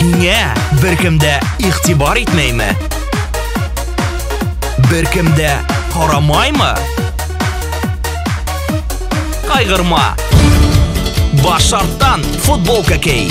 Һиңә бер кем дә иғтибар итмәйме? Бер кем дә ҡарамаймы? Ҡайғырма! Баш арттан футболка кей!